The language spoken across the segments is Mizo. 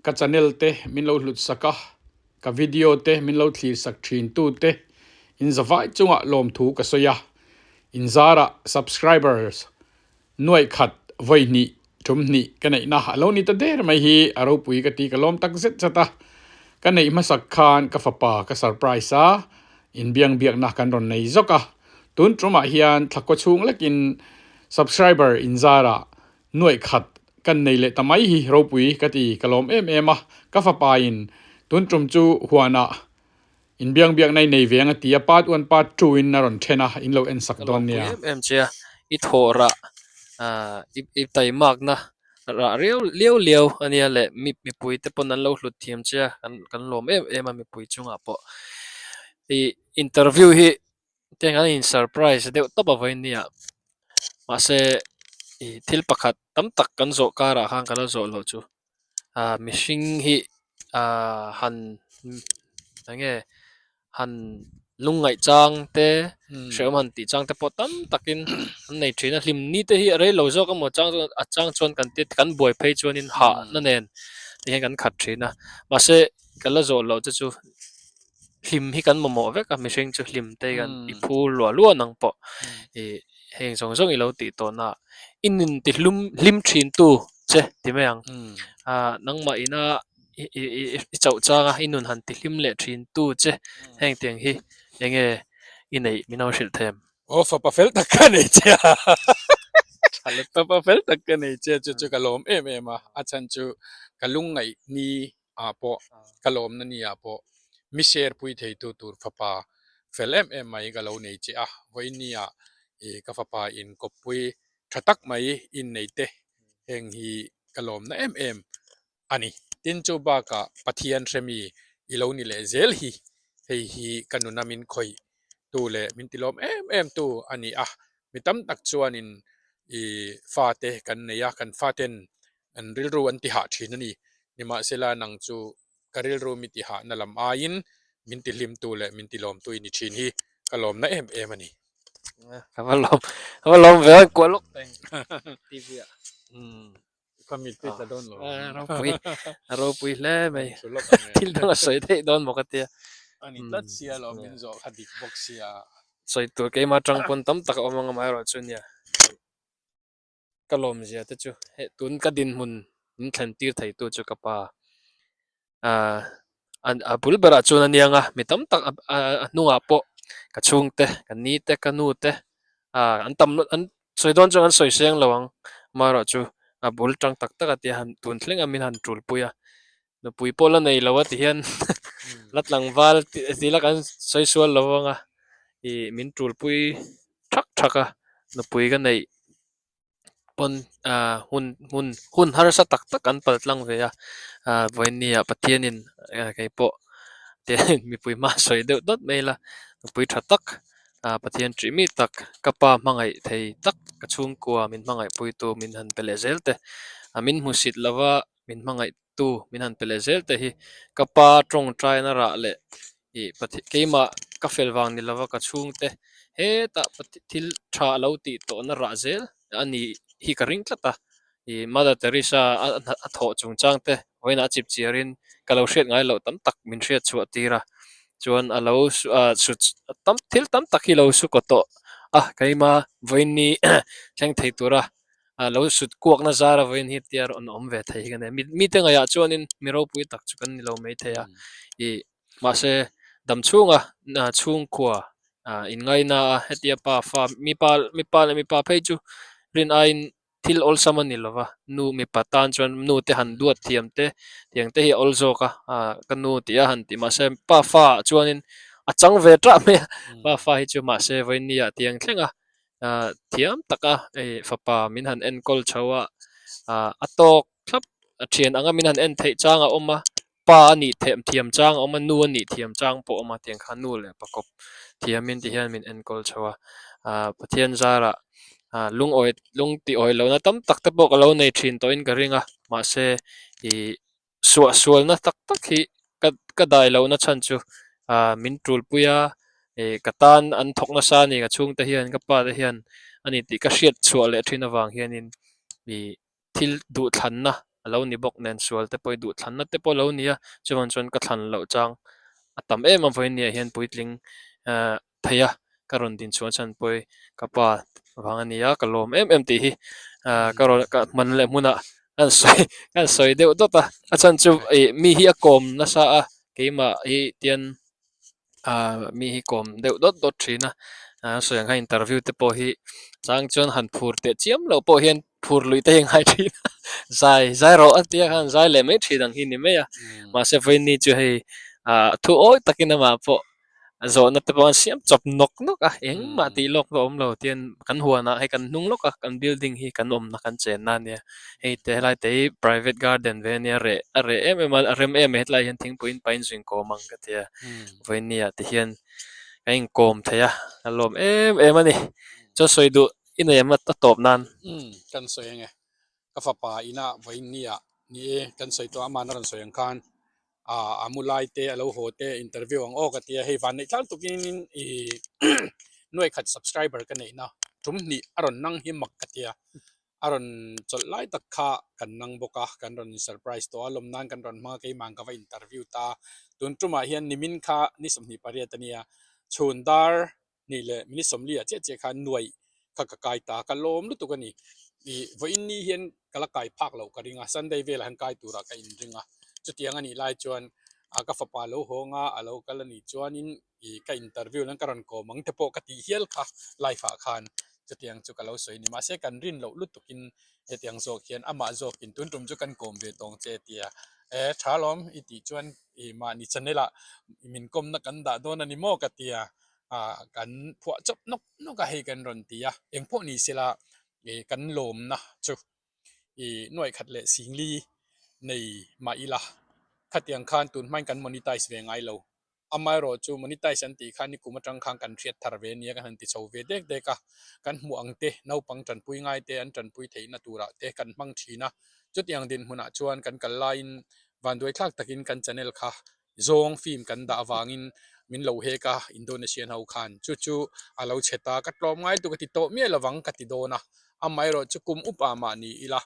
Ka channel te min lo hlut sak a, ka video te min lo thlir sak thin tu te in zavai chungah lawmthu ka sawi a, in zarah subscribers nuaih khat vawi hnih thum hnih ka neihna a lo ni ta der mai hi a ropui ka ti ka lawm tak zet zet a, ka neih hmasak khan ka fapa ka surprise a, inbiang biakna kan rawn nei zawk a, tun tumah hian thlakkaw chhung lekin subscriber in zarah Nuaih khat kan nei leh ta mai hi ropui ka ti ka lawm em em a, ka fapa in tun tum chu huanah inbiang biakna i nei ve ang a ti a, part one part two in a rawn then a, in lo en sak Ka dawn lawmpui nia. em em che a, i thawh rah ah i taimakna rah riau liau liau a nia leh mi mipui te pawn an lo hlut thiam che a, kan kan lawm em em a mipui chungah pawh. I interview hi Tiang an in surprise deuh tawp a vawiin nia mahse ih thil pakhat tam tak kan zawh karah khan ka la zawh loh chu ah mihring hi ah han eng nge han lungngaih chang te hrehawm han tih chang te pawh tam takin an nei thin a hlim ni te hi a rei lo zawk emaw chang chuan a chang chuan kan ti kan buai phei chuanin hahna nen ti hian kan khat thin a mahse ka la zawh loh te chu. Hlim hi kan mamawh vek a, mihring chu hlim te hian i phu luah luah nang pawh ih heng zawng zawng i lo tih tawh na i nun ti hlum hlim thin tu che ti mai ang ah nangmah ina i i i chauh chang a i nun han ti hlim leh thin tu che heng tiang hi eng nge i neih min lo hrilh them. Aw fapa fel tak ka nei che a fapa fel tak ka nei che chu chu ka lawm em em a a chhan chu ka lungngaih ni ah pawh ka lawmna ni ah pawh mi share pui thei tu tur fapa fel em em mai ka lo nei che a, vawiin ni ah ih ka fapa in kawppui tha tak mai in nei te heng hi ka lawmna em em a ni. Tin chu bakah Pathian hremi i lo ni leh zel hi hei hi ka nuna min khawih tu leh min ti lawm em em tu a ni a, mi tam tak chuanin ih fate kan nei a, kan faten An rilru an ti hah thin a ni. Nimahsela nang chu ka rilru mi ti hahna lam aiin min ti hlimtu leh min ti lawmtu i ni thin hi ka lawmna em em a ni. Ka va lawm, ka va lawm ve a, kuah lawk teng TV ah. Umm, ka mit te tla dawn lo. Ropui, a ropui hle mai. Thil dang a sawi theih dawn maw ka tia. A ni tlat sia lawm, min zawh kha dik bawk sia. Sawi tur keimah atang pawn tam tak a awm ang amaherawhchu nia. Ka lawmzia te chu heh tun ka dinhmun min thlen tir thei tu chu ka pa ah a bul berah chuan a niang a mi tam tak a hnungah pawh ka chhungte ka ni te ka nu te ah an tam an sawi dawn chuan an sawi seng lo ang amaherawhchu a bul tang tak tak a tia han tun thleng a min han tul pui a nupui pawh la nei lo a ti hian la tlangval ti la kan sawi sual lo vang a ih min tul pui thak thak a nupui ka neih pawn ah hun hun hun harsa tak tak an pal tlang ve a ah vawinia Pathianin kei pawh te mipui hma sawi deuh dawt mai ila nupui tha tak ah Pathian ṭih mi tak ka pa hmangaih thei tak ka chhungkua min hmangaih puitu min han pe leh zel te ah min hmusit lova min hmangaih tu min han pe leh zel te hi ka pa tawngtaina rah leh ih Pathian keimah ka fel vang ni lova ka chhungte hetah thil tha a lo tih tawhna rah zel a ni hi ka ring tlat a ih Mother Teresa a thawh chungchang te vawiinah a chip chiarin ka lo hriat ngai loh tam tak min hriat chhuah tir a chuan a lo ah sut tam thil tam tak hi lo su kaw tawh a keimah vawiin ni thleng thei tura a lo sut kuak na zar a vawiin hi tia rawn awm ve thei hi ka nei mi te ngaihah chuanin mi ropui tak chu kan ni lo maithei a ih mahse dam chhunga chhungkua ah inngaina a hetia pa fa mipa mipa leh mipa phei chu rin aiin thil awlsam a ni lo va nu mipa tan chuan nu te han duat thiam te tiang te hi a awl zawk a ah ka nu tih a han tih mahse pa fa ah chuanin a chang ve tah mai a pa fa hi chu mahse vawiin ni ah tiang thleng a. ah thiam taka hei fapa min han enkawl chho a ah a tawk thlap a thian anga min han en theih chang a awm a pa a nih them thiam chang a awm a nu a nih thiam chang pawh a awm a tiang khan nu leh pa kawp thiamin ti hian min enkawl chho a ah Pathian zarah ah lungawi lung tih awih lohna tam tak te pawh ka lo nei thin tawhin ka ring a mahse ih Suah sualna tak tak hi ka ka dai lohna chhan chu ah min tulpui a ih ka tan an thawk nasa a ni ka chhungte hian ka pa te hian a ni tih ka hriat chhuah leh thin avang hianin ih thil duhthlanna. a lo ni bawk nen sual te pawh i duh thlanna te pawh a lo ni a, chuvang chuan ka thlan loh chang a tam em a vawiin hian puitling ehh thei a ka rawn din chhuah chhan pawh hi ka pa vang a ni a ka lawm em em tih hi ahh ka rawn ka hman leh hmunah ka han sawi ka han sawi deuh dawt a a chhan chu ih mi hi a kawm nasa a keimah hi tian ahh mi hi kawm deuh dawt dawt thin a ahh sawi ang khan interview te pawh hi chang chuan han phur teh chiam loh pawh hian phur luih te hi a ngai thin a zai zai rawh a tia khan zai leh mai thin ang hi ni mai a mahse vawiin chu hei ahh thu awi takin amah pawh a zawhna te pawh an siam chawp nawk nawk a engmah tih lawk pawh a awm lo tian kan huanah hei kan hnung lawk a kan building hi kan awmna kan chenna a nia hei te helai te hi private garden ve a nia reh a reh em em a a rem em a hetlai hian thingpui in pain zui inkawm ang ka tia vawiin ah ti hian kan inkawm thei a a lawm em em a ni chuan sawi duh i nei em a tawp nan. Umm kan sawi ange ka fapa inah vawiin ah ni e kan sawi tawh a amahna rawn sawi ang khan ah a mu lai te a lo haw te interview ang aw ka ti a hei van neih thlak tukin i nuai khat subscriber ka neih na tum hnih a rawn nang hi mak ka ti a a rawn chawlh lai tak kha kan nang bawk a kan rawn surprise tawh a lawm nan kan rawn hmang a keimah ka va interview ta tun tumah hian nimin kha ni 28 a nia chhun dar Hnih leh minute 40 ah chiah chiah khan nuaih kha ka kai ta, ka lawm lutuk a ni. Ih vawiin ni hian ka la kai phak loh ka ring a, Sunday velah hian kai turah ka inring a. Chutiang a nih lai chuan a ka fapa lo hawng a, a lo kal a nih chuanin ih ka interview nan ka rawn kawm ang te pawh ka tih hial kha live ah khan chutiang chu ka lo sawi a ni. Mahse kan rin loh lutukin hetiang zawk hian amah zawkin tun tum chu kan kawm ve tawng che tia e tha lawm i tih chuan ih mahni channel ah min kawmna kan dah dawn a ni maw ka tia. ah kan phuah chawp nawk nawk a hei kan rawn ti a engpawh ni sela ih kan lawmna chu ih nuaih khat leh singli nei mah ila khatiang khan tun hmain kan monetize ve ngai lo amaherawh chu monetize an tih khan nikum atang khan kan hriat thar ve ania kan han ti chho ve dek dek a kan hmuh ang te naupang tanpui ngai te an tanpui theihna turah te kan hmang thin a chutiang dinhmunah chuan kan kal laiin vanduai thlak takin kan channel kha zawng film kan dah avangin min lo hek a Indonesian ho khan chu chu a lo chhe ta ka tlawm ngai tu ka ti tawh miah lovang ka ti dawn a amaherawh chu kum upa mah ni ila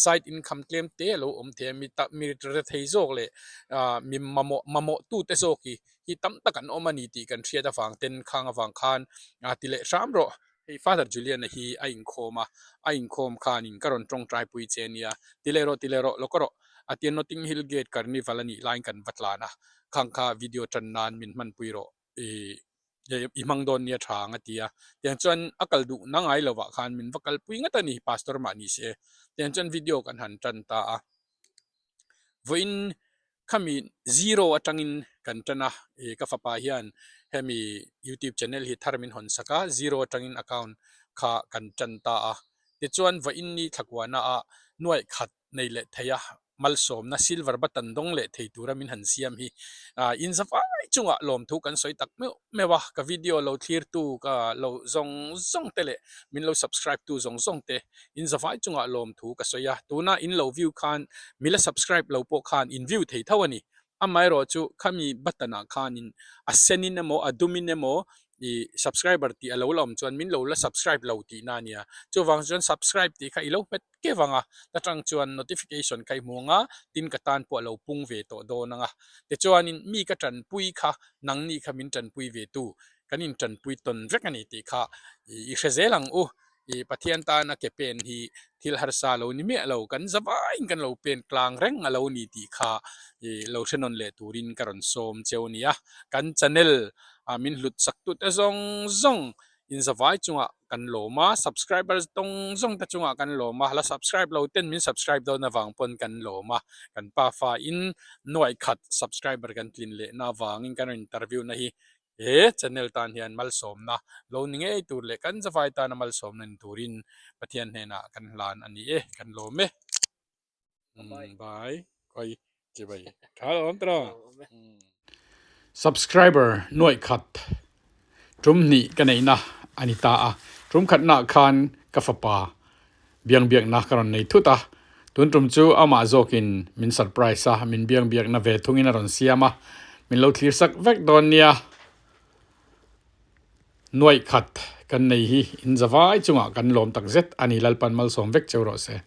side income tlem te a lo awm thei a mi tak mi re thei zawk leh ah mi mamawh mamawh tu te zawk hi hi tam tak an awm a ni tih kan hriat avang ten khang avang khan a ti leh hram rawh. Hei Father Julian-a hi a inkhawm a, a inkhawm khanin ka rawn tawngtai pui che nia, ti leh rawh, ti leh rawh, lawk rawh. A tia Notting Hill Gate Carnival a nih laiin kan va tlan a, khang kha video tan nan min hmanpui rawh, i i hmang dawn nia tha ang a ti a. Tiang chuan a kal duh na ngai lovah khan min va kalpui ngat a ni, Pastor mah ni se. Tiang chuan video kan han tan ta a. Vawiin Khami zero atangin kan tan a, ih ka fapa hian hemi youtube channel hi thar min hawn sak a, zero atangin account kha kan tan ta a. Tichuan vawiin ni thlakuana ah nuaih khat nei leh thei a, malsawmna silver button dawng leh thei tura min han siam hi ah in za vai chungah lawmthu kan sawi tak meuh meuh a, ka video lo thlirtu ka lo zawng zawng te leh min lo subscribe tu zawng zawng te In zavai chungah lawmthu ka sawi a, tuna in lo view khan mi la subscribe lo pawh khan in view thei tho a ni. Amaherawh chu khami button ah khanin a sen in emaw a dum in emaw i subscriber tih a lo la awm chuan min lo la subscribe lo tihna a nia. Chuvang chuan subscribe tih kha i lo hmet keuh ang a, ta tang chuan notification kha i hmu ang a, tin ka tan pawh a lo pung ve tawh dawn ang a. Tichuanin mi ka tanpui kha nangni kha min tanpui ve tu, kan intanpui tawn vek a ni tih kha i hre zel ang u. I Pathian tana ke pen hi thil harsa lo ni miah lo, kan zavaiin kan lo pen tlang reng a lo ni tih kha i lo hre nawn leh turin ka rawn sawm cheu a ni a. Kan channel ah min hlut sak tute zawng zawng in zavai chungah kan lawm a, subscribers tawng zawng te chungah kan lawm a, la subscribe lo ten min subscribe dawn avang pawn kan lawm a, kan pafa in nuaih khat subscriber kan tlin lehna avangin kan rawn interview na hi He channel tan hian malsawmna lo ni ngei tur leh kan zavai tana malsawmna ni turin Pathian hnenah kan hlan a ni e, kan lawm e. Bye. Khawi chi bai. Tha lo awm tawh. Subscriber nuaih khat tum hnih ka neihna a ni ta a, tum khatnaah khan ka fapa Biang biakna ka rawn nei thut a, tun tum chu amah zawkin min surprise a, min biang biakna ve thungin a rawn siam a, min lo thlir sak vek dawn nia. Nuaih khat kan nei hi in zavai chungah kan lawm tak zet a ni Lalpan malsawm vek cheu rawh se.